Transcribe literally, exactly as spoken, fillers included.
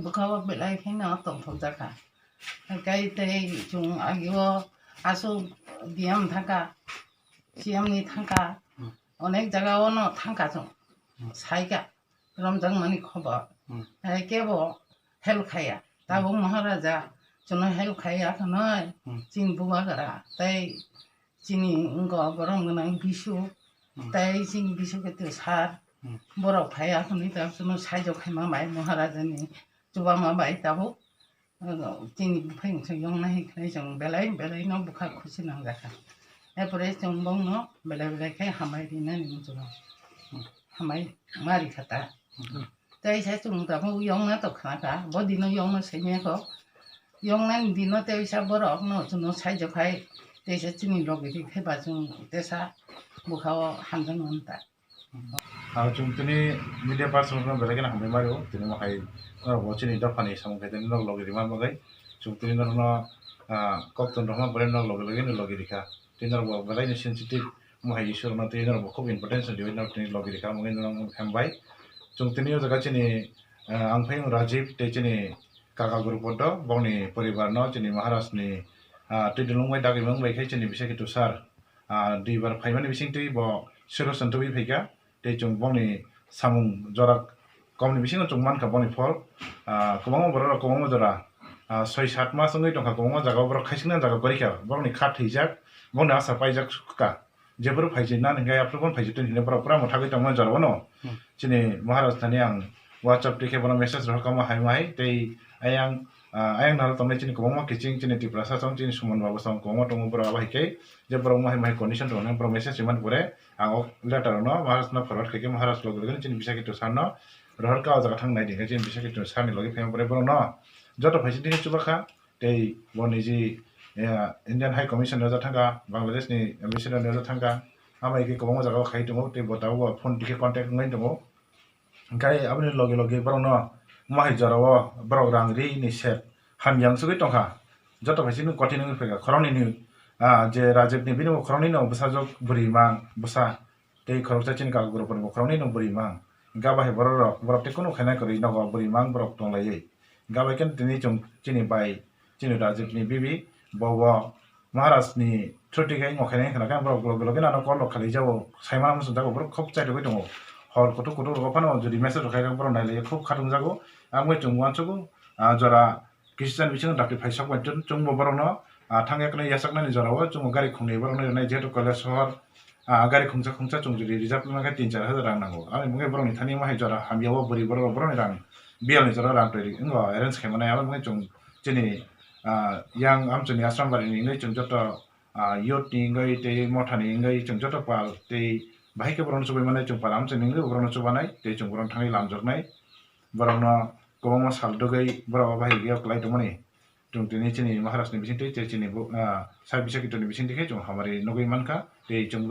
Bwkha o belai kheno tongthok jakha. Kai tei chwng agio aswk D M thangkha, C M ni thangkha, Hmm. onek jaga o no thangkha chwng, Hmm. saikha romjakmani khobor. Hmm. Hai kebo help khaiya. Tabuk Maharaja chwngno help khaiya khwnwi Hmm. chini bubagra tei chini wngkha borom gwnang bisu Hmm. tei chini bisu khe twsar Hmm. borok phaiya khwnwi tabuk chwngno saijo khaima bai Maharaja ni chubama bai tabuk. Chini buphai wngsa yongna hai khe chwng belai belai no bwkha khusi nangjakha. Erpore chwng bongno belai belai khe hambai rinani muchungo. Hambai ma rikha ta. Teisa chwng tabuk yongna to khnakha, bo dino yongna saimankho. Yongnani dino teisa borokno chwngno saijokhai teisa chini logi rikhe ba chwng teisa bwkha o hamjakmani ta. Ah, chwng tini media person rokno belai kheno hambai mari o, tini mo hai norok bo chini dophani samung khai tini norok logi rima bagwi. Chwng tini norokno, ah, kok tong rokma belai norok logi logi no logi rikha. Tini norok bo belai no sensitive, mo hai issue rokno tini norok bo khub importance riwi norok tini logi rikha, omo wngwi norok hambai. Chwng tini o jaga chini, ah, ang phai Rajiv tei chini kaka guru poddo, bongni poribar no chini Maharaj ni, ah, twi dulung bai dagimung bai khai chini bisai khe Tushar. Ah, duibar phaimani bisingtwi bo solution tubui phaikha, tei chwng bongni samung jora komni bisingo chwng mankha boni phol, ah, kwbangma borok rok kwbangma jora, ah, soi sat mas wngwi tongkha, kwbangma jaga o borok khaisikna jaga kwrwikha, borokni kha thwijak, bongni asa paijak kha, jephuru phaijak nani hwnkhe aphuru bono phaijak toni hinwi borok pura mwthagwi tongmani jora bono Hmm. chini Maharaj thani ang WhatsApp twi khe bono message rohor kha, omo hai omo hai tei ayang, ah, ayang naro tongnai chini kwbangma kiching chini Tiprasa song chini Suman Babu song kwbangma tongo borok abo hai khe je borok omo hai omo hai condition tongo borok message rimani pore ang o letter no Maharaj no forward khaikhe Maharaj logi logi chini bisai khe Tushar no rohor kha o jaga thang nai di khe chini bisai khe Tushar ni logi phaima pore borok no joto phaising tini chuba kha tei bo niji, eh, Indian High Commission ni ojak thangkha, Bangladesh ni ambassador ni ojak thangkha, amo hai khe kwbangma jaga o khai tongo tei bo tabuk bo phone twi khe contact wngwi tongo. Hingke aboni loge loge borokno omo hai jorao borok rang ri ni set hamya wngsugui tongkha. Joto bai chini kothai wngwi phaikha khoroknwi ni, ah, je Rajib ni bini bo khoroknwi no bwsajwk bwrwi mang bwsa tei khoroksa chini kaka guru bo khoroknwi no bwrwi mang. Hingke abo hai borok rok borok tei kunu khainai kwrwi nogo bwrwi mang borok tonglaiwi. Hingke abo khe tini chwng chini bai chini Rajib ni bibi bo bo Maharaj ni through twi khe wngkha khe khna khe borok loge loge nano call rok khalai jago, saimano muchung jago, borok khub chaitugwi tongo. Hor kuthuk kuthuk rogo phano jodi message rok khai borok nai lai khub khatung jago. Ang bai chwng uansugo, ah, jora kisa ni bisingo dakti phai sok bai chwng bo borok no, ah, thang ya khe yachak nani jora o chwng gari khung ni borok no rinai jehetu Kailash sohor, ah, gari khungsa khungsa chwng jodi reserve wngkha khe tin char hajar rang nango. Ani bagwi borok ni thani ma hai jora hamya o bwrwi borok rok borok ni rang biyal ni jora rang twi ri wngkha arrange khai mani abo bagwi chwng chini, ah, yang amchwng ni Asrambari ni wngwi chwng joto ah, youth ni wngwi tei motha ni wngwi chwng joto pal tei bahai khe borokno chubai mannai chwng pal amchwng ni wngwi borokno chubanai tei chwng borokno thangwi lamjaknai. Borokno kwbangma sal dugwi borok o bahai rwgwi kwlai tongmani. Chwng tini chini Maharaj ni bisingtwi tei chini bo, ah, sak bising kitor ni bisingtwi khe chwng hamari nugwi mankha tei chwng